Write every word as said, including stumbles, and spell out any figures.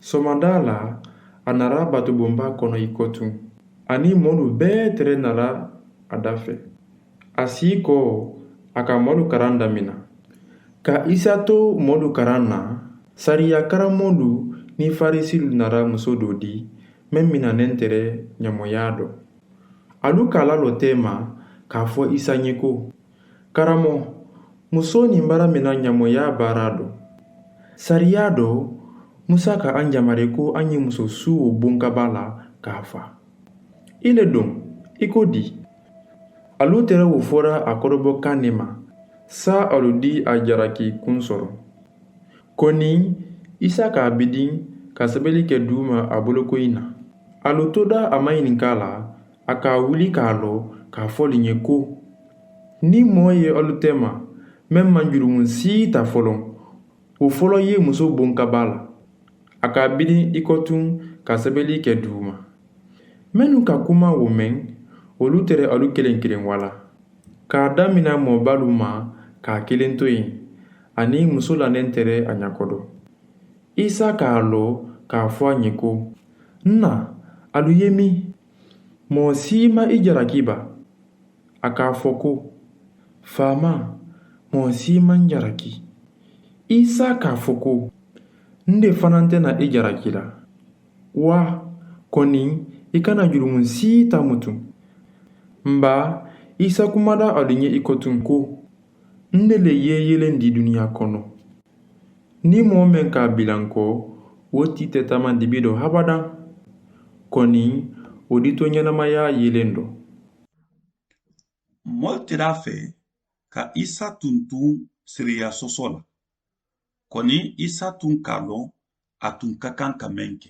Somandaa la, a nara batubonbaa kono i kotuŋ, aniŋ moolu bee tere nara a dafe. A si i ko a ka moolu karaŋ damina. Ka isa to moolu karaŋ na, sariya karamoolu niŋ farisilu nara musoo doo dii meŋ mina nentere ñamoyaa do. Alu ka a la lo teema ka a fo isa ñe ko, karamo, musoo niŋ bara mina ñamoyaa baaraa do. Sariyaa do, musa ka a ñamari ko a ñiŋ musoo suuwo boŋ ka baa la ka a faa. I le doŋ i ko di? Alu tere wo fora a korobo kaŋ ne ma, saa alu di a jaraki kunsoro. Koni isa ka a bidiŋ ka sebeli ke duuma a bolokoyi na. Alu toda a ma ñininkaa la, a ka a wuli ka a lo ka a fo li ñe ko, niŋ moo ye alu tema meŋ maŋ jurumu siita foloŋ, wo folo ye musoo boŋ ka baa la. A ka a bidiŋ i kotuŋ ka sebeli ke duuma. Mennu ka kuma wo meŋ, wolu tere alu keleŋ keleŋ wala? Ka a damina moo baalu ma ka a keleŋ to yen, aniŋ musoo la nentere a ñakodo. Isa ka a lo ka a fo a ñe ko, n na, alu ye mi? Moo sii ma i jaraki ba? A ka a fo ko, faama, moo sii ma n jaraki. Isa ka a fo ko, n de fanaa nte na i jaraki la. Wa, koni i kana jurumu siita mutu. Mba, isa kumada alu ñe i kotuŋ ko, n de le ye yelendi duniya kono. Niŋ moo meŋ ka a bilaŋ ko, wo ti te tamandi bido habadaŋ. Koni wo dito ñanamaya yelendo. Moolu tera a fe ka isa tuntuŋ siriya soso la. Koni isa tuŋ ka a loŋ a tuŋ ka kaŋ ka meŋ ke.